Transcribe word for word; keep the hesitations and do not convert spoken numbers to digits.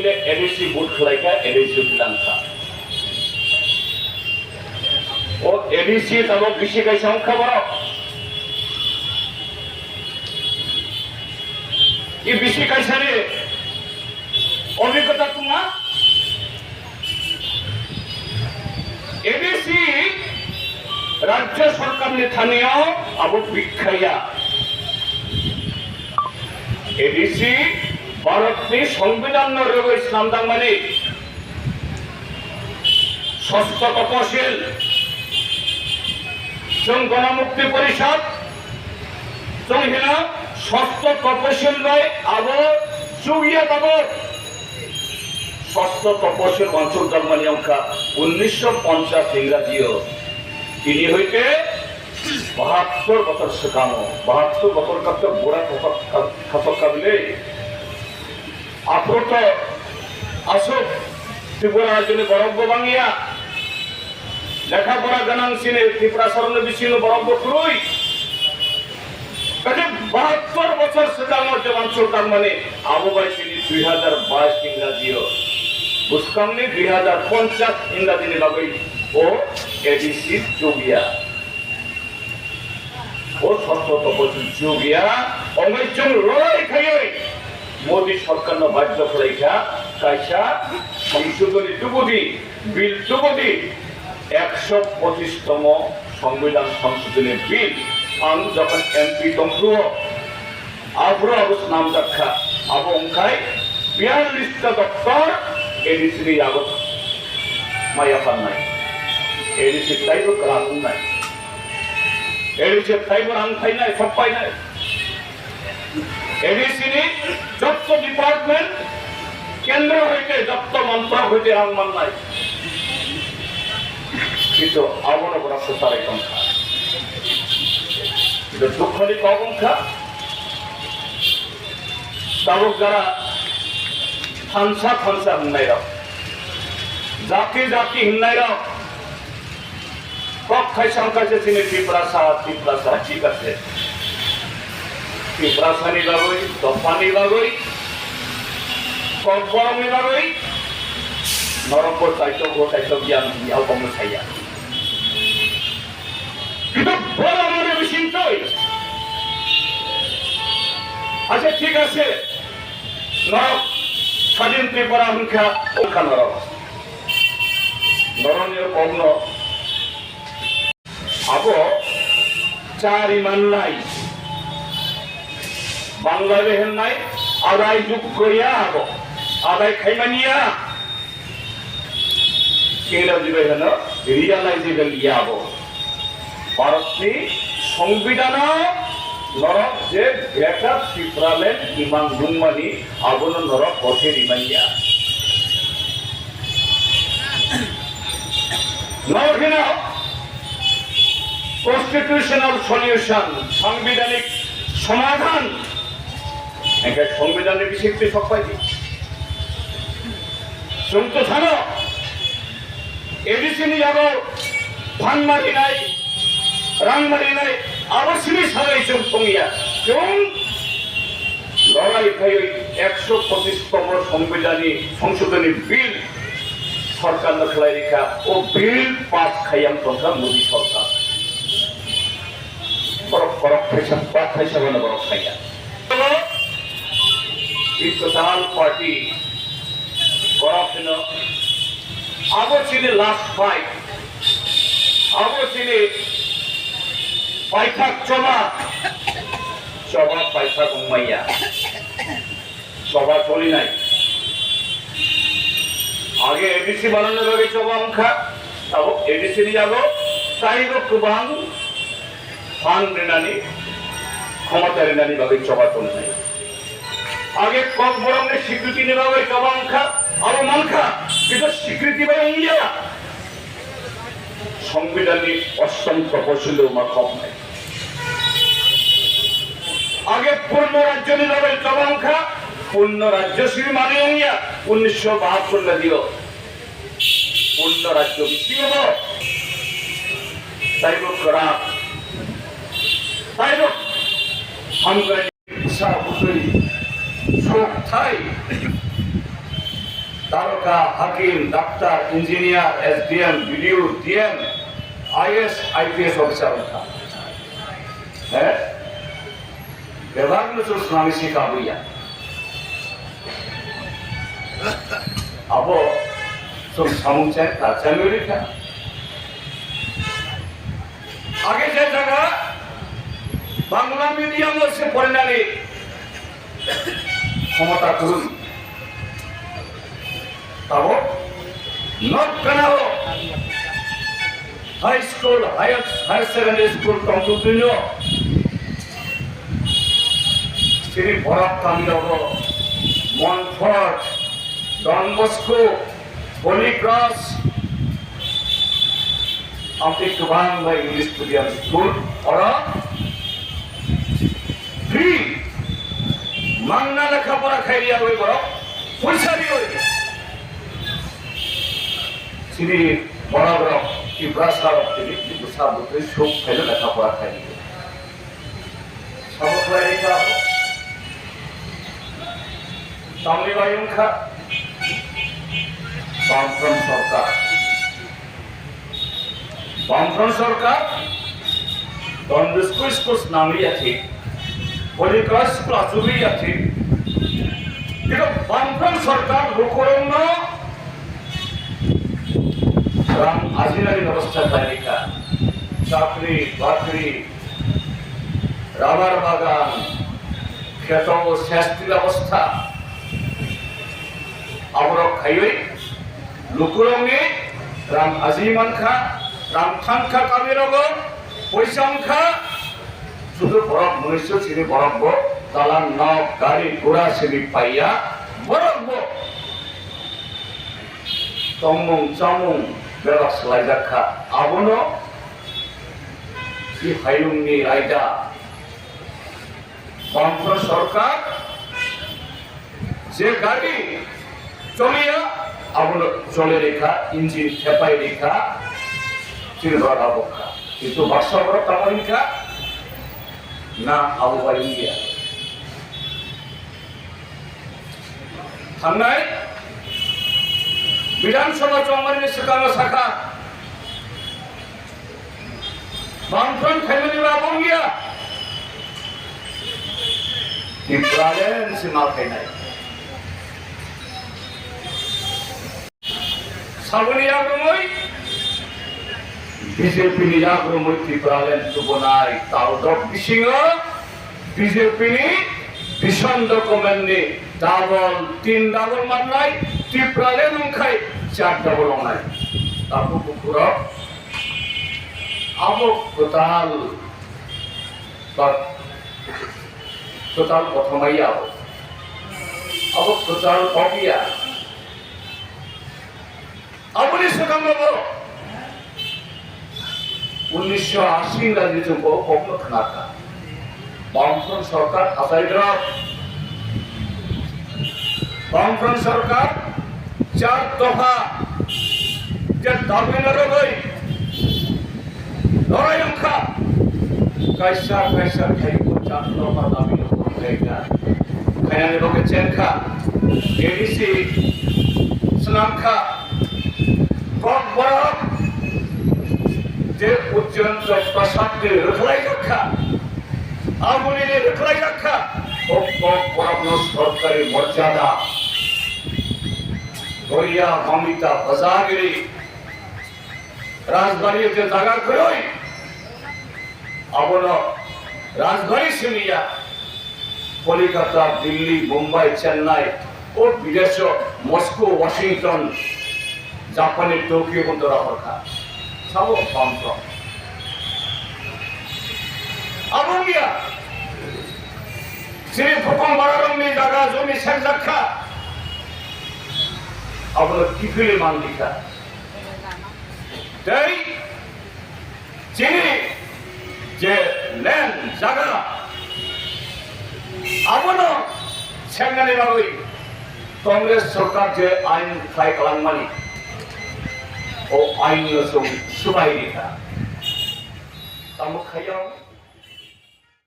A D C vote khlaikha, A D C bwtangkha. O A D C tabok bisi kaisa wngkha borok. I bisi kaisani obhigota tongma. A D C rajya sorkarni thani-o abo bikhaya. A D C Bharatni Songbidanno rwgwi swnamjakmani. Sosto Toposil, chwng Ganamukti Porishad, chwng hino Sosto Toposil bai abo chukya tabok. Sosto Toposil wansukjakmani wngkha unnisho ponchas Ingrazio. Tini hoite bahattor bochor swkango, bahattor bochor kapta bura khatok, khatok kabile. Aphuru to aswk Tripura rajyoni borok bo bangya. Lekha pora gwnang chini Tiprasarokni bisingo borok bo kwrwi. Kaisa bahattor bochor swkango je wansuk tangmani abo bai chini dui hazar bais Ingrazio. Bwskangni dui hazar ponchas Ingrazini bagwi o A D C chukya. O Sosto Toposil chukya, ongwi chwng lorai khaiwi Modi sorkarno badhyo khlaikha, kaisa songshodhoni tubudi, bill tubudi, ekso pochish tomo Songbidan songshodhoni bill. Ang jokhon M P tongphuru-o, aphuru abo swnamjak kha, abo wngkhai biyallis ta doptor A D C ni yago maya pannai, A D C taibo kwrak wngnai. A D C taibo rang phainai, sok painai. A D C ni jotto department, kendro hoite, jotto montrok hoite rang mannai. Kintu abono borok kwcharwi tongkha. Kintu dukhoni kok wngkha, tabuk jara thansa thansa hwnnairok, jati jati hwnnairok, kok thaisa wngkha se chini Tiprasa, Tiprasa, thik ase. Tiprasani bagwi, dophani bagwi, kokborokni bagwi, norokbo kaitor bo kaitor giyan hwnwi alkongno saya. Kintu borok amoni bisingtwi, acha thik ase, norok Sadin Tripura hwnkha, wngkha norok. Norokni kokno abo chari mannai. Bangla bai hwnnai adai jukgoya abo. Adai khaimaniya. Ingreji bai hwno realizable ya abo. Bharatni Songbidano norok je Greater Tipraland imang nungmani abono norok kothai rimanya. Norok hino constitutional solution, sangbidhanik somadhan, engkhe songbidanni bisingtwi sokphaidi. Chwng to sano, A D C ni yago phan marinai, rang marinai, abo simi salai chwng tongya. Chwng lorai phaiwi ekso pochish tomo songbidani, songsodhoni bill sorkarno khlai rikha, o bill pass khaiyang tongkha Modi sorkar. Borok, borok thaisa, ba thaisa bono borok khaiya. Ito dal party borok hino, abo chini last fight, abo chini paithak choba, choba paithak wngmaya. Choba cholinai. Age A D C banana bagwi choba wngkha, tabuk A D C ni yago taibo kwbang phan rinani, khomota rinani bagwi choba cholinai. Age Kokborokni security ni bagwi choba wngkha, abo mankha, kintu security bai wngya. Songbidanni ostom toposildo ma khoknai. Age purno rajyoni lobai choba wngkha, purno rajyo simi manwi wngya, unnisho bahattor ladio. Purno rajyo bisingo bo taibo kwrak, taibo hamkrai. Sa bwtwi sok thai. Taroka, hakim, doctor, engineer, S D M, B D O, D M, I A S, I P S officer wngkha. He? Bebak no chwng swnamwi se kabuya. Abo chwng samung chai kha, chai rikha. Age je jaga Bangla medium o se porinani khomota kwrwi. Tabuk nok kanao high school, higher, higher secondary school tongtwtwino chini borok kamirogo Montfort, Don Bosco, Holy Cross, amtwi kwbang bai English medium school oro free mangna lekha pora khairiyarwi borok poisa riwi chini borok rok Tiprasa rok tini bwsa bwtwi suk khaino lekha pora khairwi. Sabo khlai rikha. Tamni bai wngkha Bamfront Sorkar. Bamfront Sorkar Don Bosco school swnamwi ya thik, Holy Cross school achugwi ya thik. Kintu Bamfront Sorkar lukurokno rang ajinani bebosta khlaikha. Chakri, bakri, rubber bagan, kheto sesti bebosta. Aborok khaiwi lukurokni rang aji mankha, rang thankha kamirogo, poisa wngkha, sudu borok mwnwisu chini borok bo dalan nok, gari, gura simi paiya, borok bo tongmung chamung bebak swlaijak kha. Abono i hayungni raida Bamfront Sorkar je gari choliya, abono chole rikha, engine thepai rikha, chini borok abo kha. Kintu baksa borok tamo hinkha, na abo bai wngya. Thangnai Bidhan Sabha chongmani swkango sakha, Bamfront khaimani ba wngya. Tipraland se ma khainai. Saboni yagrumwi B J P ni yagrumwi Tipraland tubunai taldok bisingo B J P ni vision document ni double, tin double mannai Tipraland wngkhai char double wngnai. Tabuk bukhurok abo kwtal ba kwtal kothomai ya abo. Abo kwtal kok ya. Aboni swkango bo unnisho ashi ingranji chwng bo kokno khna kha. Bamfront Sorkar achai drop. Bamfront Sorkar char dopha je dabi no rwgwi lorai wngkha. Kaisa kaisa khai bo char dopha dabi no rwgwi kha. Khainani bo khe chen kha. A D C swnam kha. Kokborok je Ujjayanta Prasad ni rwkhlaijak kha, aboni ni rwkhlaijak kha, o Kokborok no sorkari morjada, Goria, Mamita, Bajagiri, Rajbari je jaga kwrwi, abono Rajbari simi ya, Kolkata, Delhi, Mumbai, Chennai, o bidesh o Moscow, Washington, Japan ni Tokyo bo dora horkha. Sabo bamsok. Abo wngya. Chini bukong bararokni jaga joni sekjak kha. Abono kiphilwi mangdi kha. Tei chini je land jaga abono sengnani bagwi Congress sorkar je ain khlai kalangmani, o ain no chwng swbai rikha. Tamo khaiya?